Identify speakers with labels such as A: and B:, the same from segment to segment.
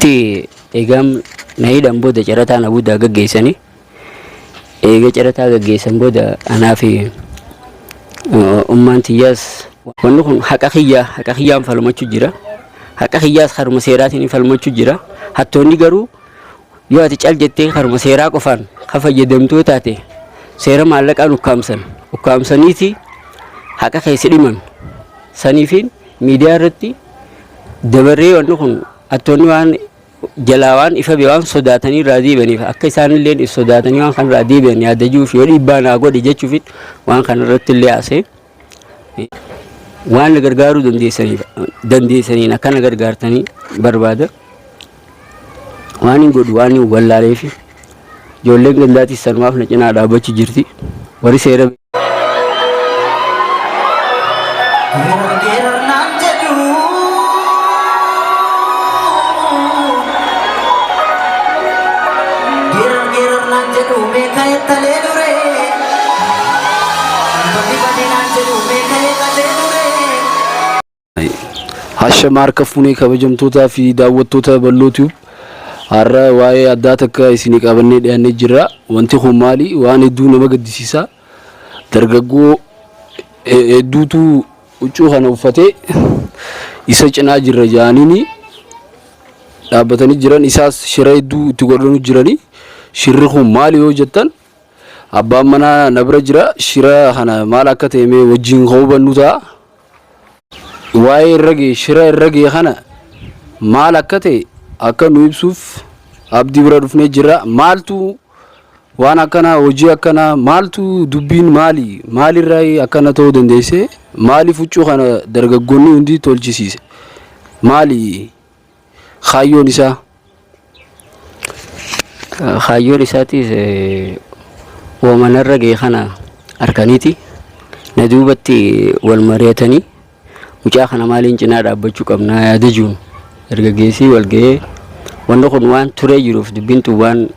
A: Tti eegaan na hidhan booda carataa na budaa gaggeessanii, eega carataa gaggeessan booda anaa fi ummaan tiyyaas wanni kun haqa kiyya, haqa kiyyaan falmachuu jira. Haqa kiyyaas karuma seeraatiin falmachuu jira. Hattoonni garuu yoo ati cal jettee karuma seeraa qofaan ka fayyadamtuu taate, seera maallaqaan ukkaamsan ukkaamsaniiti haqa keessa dhiman. Saniifiin miidiyaa irratti dabaree wanni kun hattoonni waan jalaa waan ifa ba'e waan sodaatanii irraa deebi'aniif, akka isaan illee if sodaatanii waan kana irraa deebi'an yaadajuuf, yoo dhiibbaa naa godhe jechuuf waan kana irratti illee haasee, waan na gargaaruu dandeessaniif dandeessaniin akka na gargaartanii barbaada. Waan hin godhu waan hin wallaaleef, ijoolleen gandaatis sanumaaf na cinaa dhaabbachuu jirti. Warri seera
B: Geerar geerar naan jedhu. Geerar geerar naan jedhu meeqa ettalee dure. Badi badi naan jedhu meeqa eegalee dure.
C: Hashama harka fuunee, kabajamtootaa fi daawwattoota Bal'oo Tube. Har'a waa'ee addaa takka isinii qabannee dhiyaannee jirra. Wanti kun maali? Waan hedduu nama gaddisiisa. Dargaggoo hedduutu huccuu kana uffatee isa cinaa jirra jedhaniini dhaabbatanii jiran. Isaas shira hedduu itti godhanii jiranii. Shirri kun maali yoo jettan, abbaan manaa na bira jira. Shira kana maal akka ta'e mee wajjin kan hubannu ta'a. Waa'ee irra ga'e, shira irra ga'e kana maal akka ta'e akka nu ibsuuf Abdii bira dhufnee jirra. Maaltu waan akkanaa, hojii akkanaa maaltu, dubbiin maali? Maalirraa akkana ta'uu dandeesse? Maaliif huccuu kana dargaggoonni hundi tolchisiise? Maali kaayyoon isaa?
A: Kaayyoon isaatis wamanarra ga'e kana harkaniiti na duubatti wal mari'atanii, mucaa kana maaliin cinaa dhaabbachuu qabnaa yaada jiruun dargaggeessii wal ga'ee, wanni kun waan turee jiruuf, dubbiin tun waan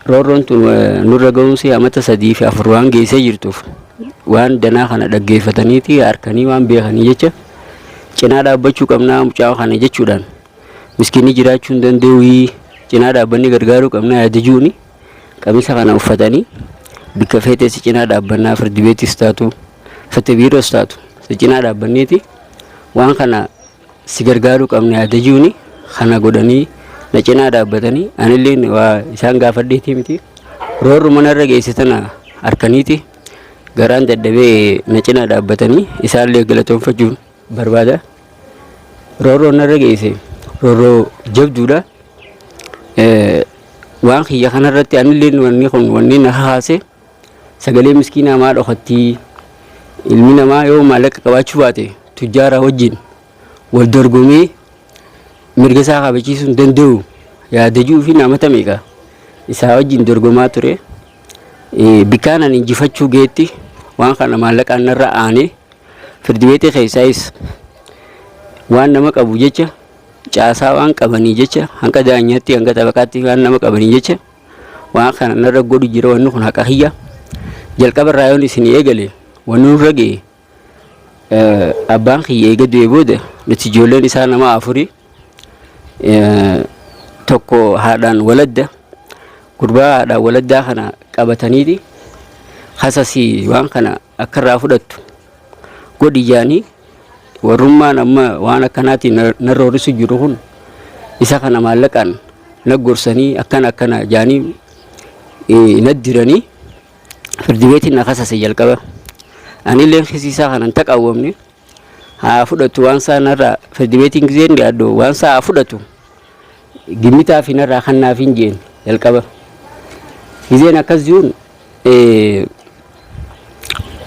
A: roorroon tun nurra ga'umsi amata 3 fi 4 waan geessee jirtuuf, waan danaa kana dhaggeeffataniiti harkanii waan beekanii jecha, cinaa dhaabbachuu qabnaa mucaa kana jechuudhaan, miskiinni jiraachuu hin danda'u, cinaa dhaabbanni gargaaruu qabnaa yaada jiruuni qamisa kana uffatanii, bikka feetee si cinaa dhaabbannaa, firdi beetis taatu, fete biiroos taatu, si cinaa dhaabbanneeti waan kana si gargaaruu qabna yaada jiruuni kana godhanii na cinaa dhaabbatanii. Anillee waa isaan gaafadheetii miti, roorru manarra geesse tana harkaniiti garaan dadhabee na cinaa dhaabbatanii, isaallee galatoonfachuun barbaada. Roorroon narra geesse roorroo jabduudha. Waan kiyya kanarratti anillee wanni kun wanni na haase, sagalee miskiinaa maa dhokattii? Ilmi namaa yoo maallaqa qabaachuu baate tujjaara wajjin wal dorgomee mirga isaa kabachiisuu hin danda'u yaadajuu fi namata meeqa isaa wajjin dorgomaa ture. Bikkaan ani injifachuu geetti waan kana maallaqaan narra aanee, firdi beetii keessaayis waan nama qabu jecha, caasaa waan qabanii jecha, hanga daanyaatti hanga xabaqaatti waan nama qabanii jecha waan kana narra godhu jira. Wanni kun haqa kiyya. Jalqaba irraa yoon isin eegale, wanni nurra ga'e, abbaan kiyya eega du'e booda nuti ijoolleen isaa nama afuri, tokko haadhaan waladda, gurbaa haadhaan waladdaa kana qabataniiti kasasii waan kana akka irraa fudhattu godhi jaanii, warrummaan amma waan akkanaatiin narra horrisu jiru kun isa kana maallaqaan na gorsanii, akkana akkana jaanii na diranii, firdi beetiin na kasase jalqaba. Anillee kisiisaa kanan taqawwamne, haa fudhatu waan isaa narraa, firdi beetiin gizeen dhiyaadhu waan isaa haa fudhatu, gimmitaa fi narraa kannaaf hin jeen jalqaba. Gizeen akkas jiruun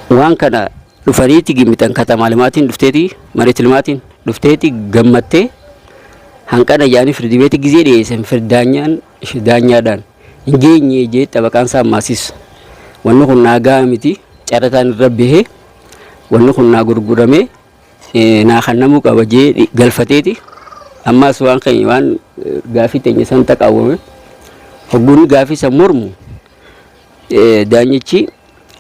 A: waan kana dhufaniiti gimmitan, katamaa limaatiin dhufteeti, mareet limaatiin dhufteeti gammattee, hanqana jaanii firdi beetii gizee dhiyeessan, firdaanyaan daanyaadhaan hin geenye jee. Xabaqaan isaa ammasis wanni kun naa gahaa miti, carataan irra bahee wanni kun naa gurguramee naa kannamuu qaba jee galfateeti. Ammaas waan keenya waan gaafii teenya san taqaawwame. Hogguun gaafii san mormu, daanyichi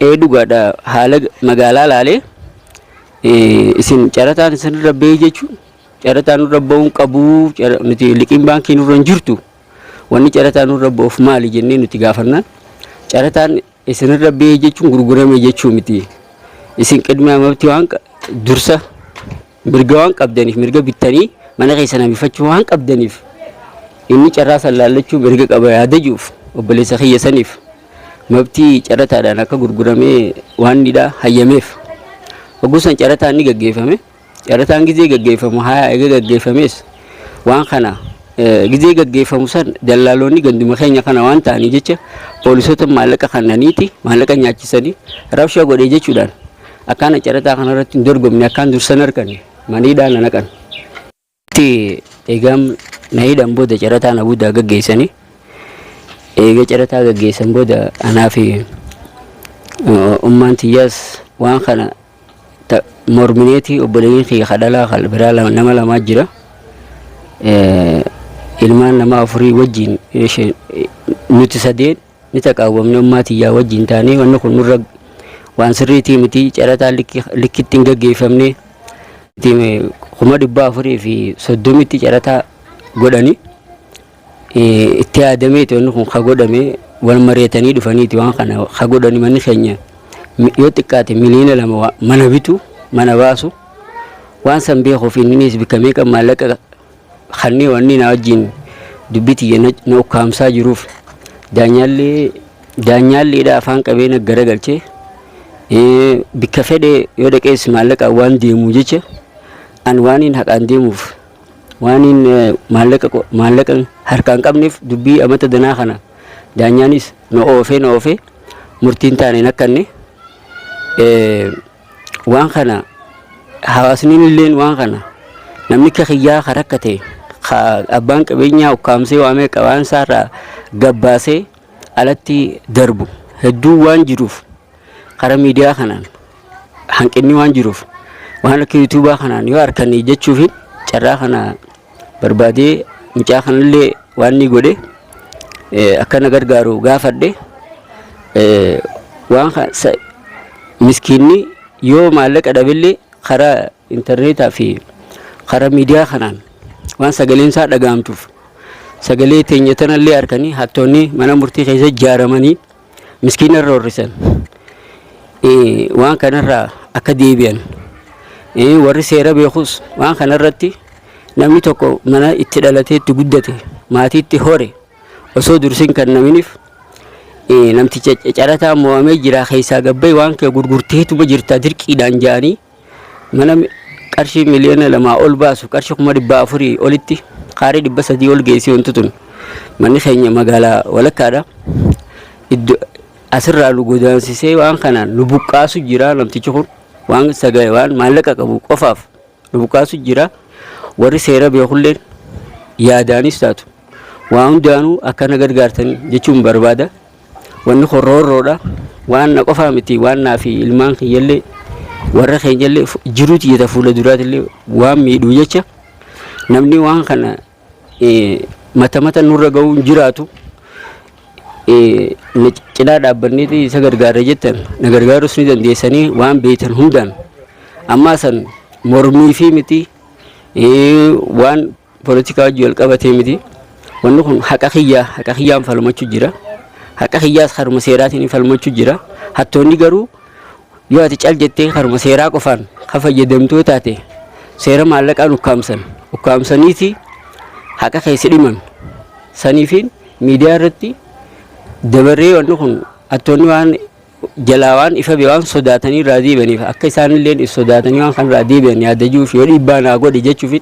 A: ee dhugaadha, haala magaalaa laalee, isin carataan isinirra bahee jechuun Carataa nurra ba'uun qabuu, nuti liqiin baankii nurra hin jirtu. Wanni carataa nurra ba'uuf maali jennee nuti gaafannaan, carataan isinirra ba'ee jechuun gurgurame jechuu miti. Isin qidmiyaa mabtii waan dursa mirga waan qabdaniif, mirga bittanii mana keessan hambifachuu waan qabdaniif, inni carraa san laallachuu mirga qaba yaada jiruuf, obboleessa kiyya saniif mabtii carataadhaan akka gurguramee waan nidha hayyameef. Hogguu san carataan ni gaggeeffame. Carataan gizee gaggeeffamu haa eega gaggeeffamees, waan kana gizee gaggeeffamu san dallaalonni ganduma keenya kana waan ta'anii jecha, poolisoota maallaqa kannaniiti maallaqa nyaachisanii rabsha godhe jechuudhaan akkaan carataa kanarratti hin dorgomne, akkaan dursan harkanne maniidhaan na naqan. Itti eegaan na hidhan booda carataa na booda gaggeessanii, eega carataa gaggeessan booda anaa fi ummaan tiyyaas waan kana mormineeti. Obboleeyyiin kiyya kadhalaa kan biraa nama lamaa jira. Ilmaan nama afurii wajjin nuti sadeen ni taqaawwamne. Ummaa tiyyaa wajjin taanee, wanni kun nurra waan sirriitii miti, carataa likkitti hin gaggeeffamne, 430,000tti carataa godhani. Itti yaadameeti wanni kun ka godhame, wal mareetanii dhufaniiti waan kana ka godhani. Manni keenya yoo xiqqaate 2 miliyoona mana bitu mana baasu waan san beekuuf, inninis bikka meeqa maallaqa kanneen wanni na wajjin dubbii tiyya na ukkaamsaa jiruuf, daanyaallee daanyaalleedha afaan qabee na garagalchee, bikka fedhe yoo dhaqees maallaqa waan deemu jecha, an waan hin haqaan deemuuf, waan hin maallaqa harkaan qabneef, dubbii amata danaa kana daanyaanis na oofee na oofee murtiin taane nakkanne. Waan kana hawaasni illeen, waan kana namni akka kiyyaa ka rakkate, ka abbaan qabeenyaa ukkaamsee waamee qabaan isaarraa gabbaasee alatti darbu hedduu waan jiruuf, karaa miidiyaa kanaan hanqinni waan jiruuf, waan akka yuutuubaa kanaan yoo harkanne jechuuf carraa kana barbaadee, mucaa kanallee waan ni godhe akka na gargaaru gaafadhe. Waan miskiinni yoo maallaqa dhabillee karaa intarneetaa fi karaa miidiyaa kanaan waan sagaleen isaa dhaga'amtuuf, sagalee teenya tanallee harkanii hattoonni mana murtii keessa ijaaramanii miskiina irra horrisan waan kanarraa akka deebi'an, warri seera beekus waan kanarratti namni tokko mana itti dhalatee itti guddate, maatii itti hore osoo dursin kan naminiif, namticha carataa mo'amee jira keessaa gabbee waan kee gurgurteetuma jirta dirqiidhaan ja'anii, mana qarshii 2 miliyoona ol baasu qarshii 400,000 olitti kaarii 300 ol geessii. Wanti tun manni keenya magaalaa walakkaadha. Iddoo asirraa nu godaansisee waan kanaan nu buqqaasu jira. Namtichi kun waan sagalee waan maallaqa qabu qofaaf nu buqqaasu jira. Warri seera beekulleen yaadaanis taatu waa hundaanuu akkana gargaartan jechuun barbaada. Wanni kun roorroodha. Waan na qofaa miti, waan naa fi ilmaan kiyyallee warra keenyallee jiruu tiyyata fuula duraatillee waan miidhuu jecha, namni waan kana mata mata nurra ga'uu hin jiraatu. Na cinaa dhaabbanneeti isa gargaarra jettan, na gargaarus ni dandeessanii waan beektan hundaan. Ammaa san mormii fi miti, waan poolitikaa wajjin wal qabatee miti. Wanni kun haqa kiyyaa, haqa kiyyaan falmachuu jira. Haqa kiyyaas karuma seeraatiin falmachuu jira. Hattoonni garuu yoo ati cal jettee karuma seeraa qofaan ka fayyadamtuu taate, seera maallaqaan ukkaamsan ukkaamsaniiti haqa keessa dhiman. Saniifiin miidiyaa irratti dabaree wanni kun hattoonni waan jalaa waan ifa ba'e waan sodaatanii irraa deebi'aniif, akka isaan illee if sodaatanii waan kana irraa deebi'an yaadajuuf, yoo dhiibbaa naa godhe jechuuf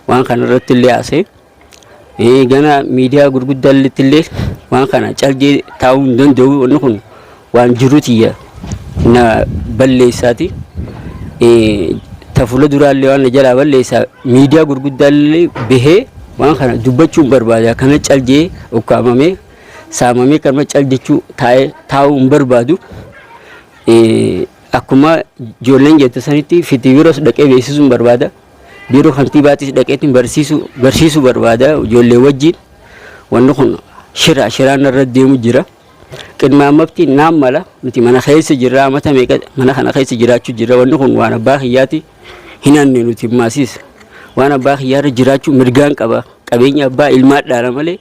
A: waan kana irratti illee haasa'e. Gana miidiyaa gurguddaa illee waan kana calgee taa'uu hin danda'u. Wanni kun waan jiru tiyya na balleessaati. Ta fuula duraallee waan na jalaa balleessaa, miidiyaa gurguddaa illee bahee waan kana dubbachuun barbaada. Kana calgee ukkaamamee saamamee kanuma cal jechuu taa'ee taa'uu hin barbaadu. Akkuma ijoolleen jette sanitti fiti biroos dhaqee beeksisuun barbaada. Biiroo kantiibaatis dhaqeetiin barsiisuu barsiisuu barbaada ijoollee wajjin. Wanni kun shira shiraan irra deemu jira. Qidmaa mabtiin naan mala, nuti mana keessa jirra, amata meeqa mana kana keessa jiraachuu jirra. Wanni kun waan abbaa kiyyaati, hin hanne nuti maasiis. Waan abbaa kiyyaarra jiraachuu mirgaan qaba. Qabeenya abbaa ilmaa dhaala malee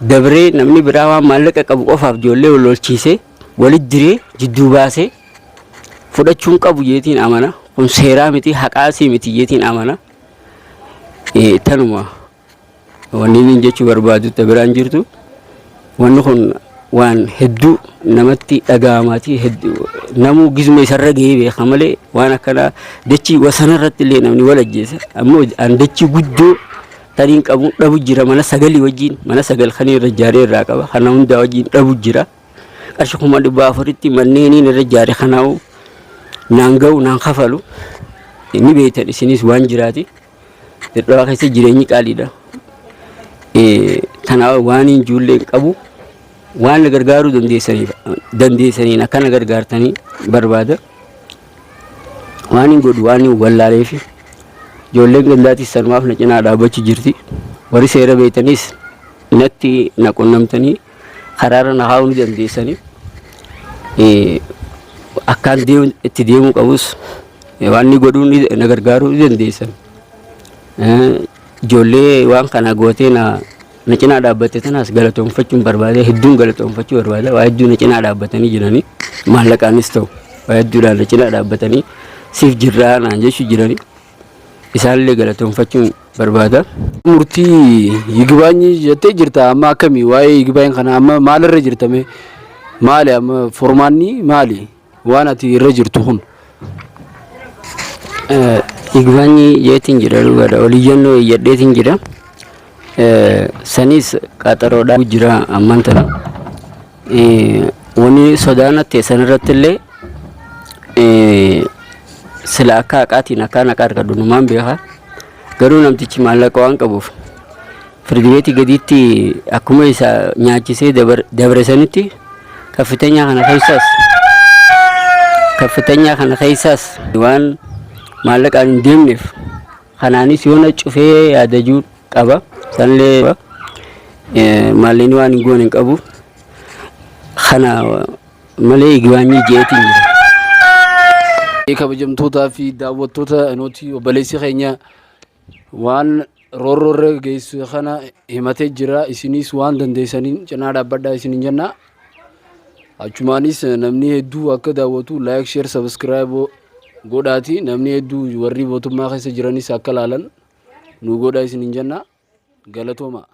A: dabree namni biraa waan maallaqa qabu qofaaf ijoollee wal lolchiisee walitti diree jidduu baasee fudhachuun qabu jeetiin amana. Kun seeraa miti, haqaasii miti jeetiin amana. Tanuma wanni inni jechuu barbaadu ta biraan jirtu. Wanni kun waan hedduu namatti dhaga'amaati. Namuu gizuma isarra gahee beeka malee waan akkanaa dachii wasanarratti illee namni wal ajjeesa. Ammoo an dachii guddoo taniin qabu dhabu jira, mana sagalii wajjin, mana sagal kan irra ijaaree irraa qaba, kana hundaa wajjin dhabu jira. Qarshii 400,000tti manneeniin irra ijaare kanaa'u naan ga'u, naan kafalu. Ni beektan isinis waan jiraati. Dirqama keessa jireenyi qaaliidha. Kanaaf waan hin ijoollee hin qabu, waan na gargaaruu dandeessaniin akka na gargaartanii barbaada. Waan hin godhu waan hin wallaaleef ijoolleen gandaatis sanumaaf na cinaa dhaabbachuu jirti. Warri seera beektanis natti na qunnamtanii karaarra na kaa'uu ni dandeessanii. Akkaan itti deemuu qabus waan inni godhuu na gargaaruu ni dandeessan. Ijoollee waan kana gootee na na cinaa dhaabbatte tanaas galatoonfachuun barbaada, hedduun galatoonfachuu barbaada. Waa hedduu na cinaa dhaabbatanii jiranii, maallaqaanis ta'u waa hedduudhaan na cinaa dhaabbatanii siif jirraa naan jechuu jiranii, isaanillee galatoonfachuun barbaada.
C: Murtii yigibaanyi jettee jirta, amma akkamii waa'ee yigibaayin kana amma maalirra jirtame, maali amma formaanni, maali waan ati irra jirtu kun?
A: Yigbaanyi jeetiin jira, dhugaadha. Oliyyannoo iyyadheetiin jira. Sanis qaxaroodhaa jira amman tana. Wanni sodaan ta'e sanirratti illee sila akka haqaatiin akkaan haqa argadhu numaan beeka. Garuu namtichi maallaqa waan qabuuf firdi beetii gadiitti akkuma isa nyaachisee dabre sanitti kaffitanya kana keessaas waan maallaqaan hin deemneef kanaanis yoo na cufee yaadajuu qaba. Sanillee maallaqni waan hin goone hin qabu. Kana malee igwaanyii jeetiin jira.
C: Kabajamtootaa fi daawwattoota nuti, obboleessi keenya waan roorroo irra geessu kana himatee jira. Isinis waan dandeessaniin cinaa dhaabbadhaa isinin jenna. Achumaanis namni hedduu akka daawwatu like, share, subscribe godhaati, namni hedduu warri mootummaa keessa jiranis akka laalan nu godhaa isinin jenna. Galatooma.